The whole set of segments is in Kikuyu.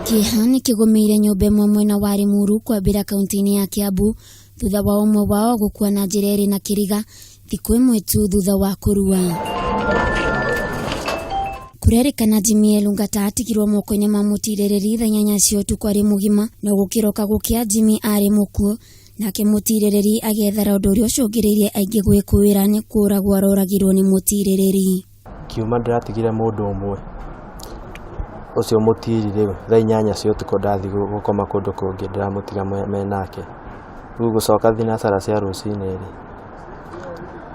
Kĩeha nĩ kĩgũmĩire nyũmba ĩmwe mwena wa Limuru kwambĩra kaunti-inĩ ya Kiambu thutha wa ũmwe wao gũkua na njĩra ĩrĩ na kĩriga thikũ ĩmwe tu thutha wa kũrua. Kũrerĩkana Jimmy Elungata atigirwo moko-inĩ ma mũtirĩrĩri thaa 8 cia ũtukũ arĩ mũgima, no gũkĩroka gũkĩa Jimmy arĩ mũkuũ, nake mũtirĩrĩri agethara ũndũ ũrĩa ũcũngĩrĩirie aingĩ gwĩkũĩra nĩ kũragwo aroragirwo nĩ mũtirĩrĩri. Ngiuma ndĩratigire mũndũ ũmwe, ũcio mũtiri rĩu thaa 8 cia ũtukũ ndathiĩ gũkoma kũndũ kũngĩ ndĩramũtiga me nake. Rĩu gũcoka thinacara cia rũcinĩ rĩ,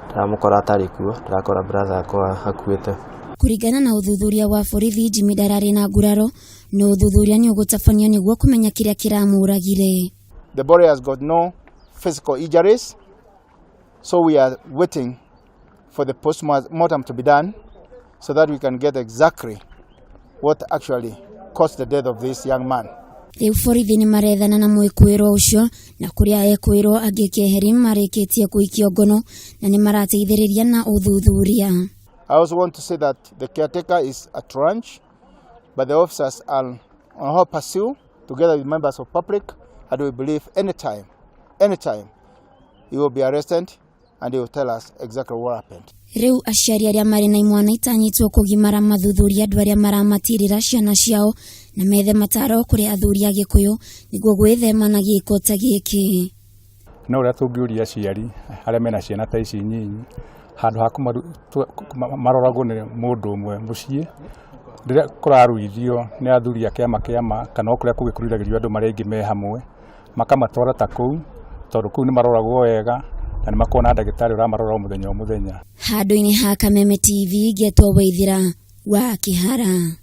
ndĩramũkora atarĩ kuo, ndĩrakora brother akwa akuĩte. Kũringana na ũthuthuria wa borithi, Jimmy ndararĩ na nguraro, no ũthuthuria nĩ ũgũtabanio nĩguo kũmenya kĩrĩa kĩramũragire. The body has got no physical injuries, so we are waiting for the post-mortem to be done so that we can get exactly what actually caused the death of this young man. Rĩu borithi nĩ marethana na mwĩkũĩrwo ũcio na kũrĩa ekwĩrwo angĩ keheri marĩkĩtie kũikio ngono na nĩ marateithĩrĩria na ũthuthuria. I also want to say that the caretaker is at ranch, but the officers are on hot pursuit together with members of public, and we believe anytime, anytime he will be arrested and he will tell us exactly what happened. Rĩu aciari arĩa marĩ na imwana itanyĩtwo kũgimara mathuthuria andũ arĩa maramatirĩra ciana ciao na methe mataro kũrĩ athuri a Gĩkũyũ nĩguo gwĩthema na gĩko ta gĩkĩ. No ũrĩa tũngĩũria aciari arĩa mena ciana ta ici nyinyi, handũ ha maroragwo nĩ mũndũ ũmwe mũciĩ, rĩrĩa kũraruithio nĩ athuri a kĩama kĩama kana o kũrĩa kũngĩ kũruithagĩrio andũ marĩa aingĩ me hamwe, makamatwara ta kũu, tondũ kũu nĩ maroragwo wega na nĩ makoragwo na ndagĩtarĩ ũramarora o mũthenya o mũthenya. Handũ-inĩ ha Kameme TV ngetwo Waithĩra wa Kĩhara.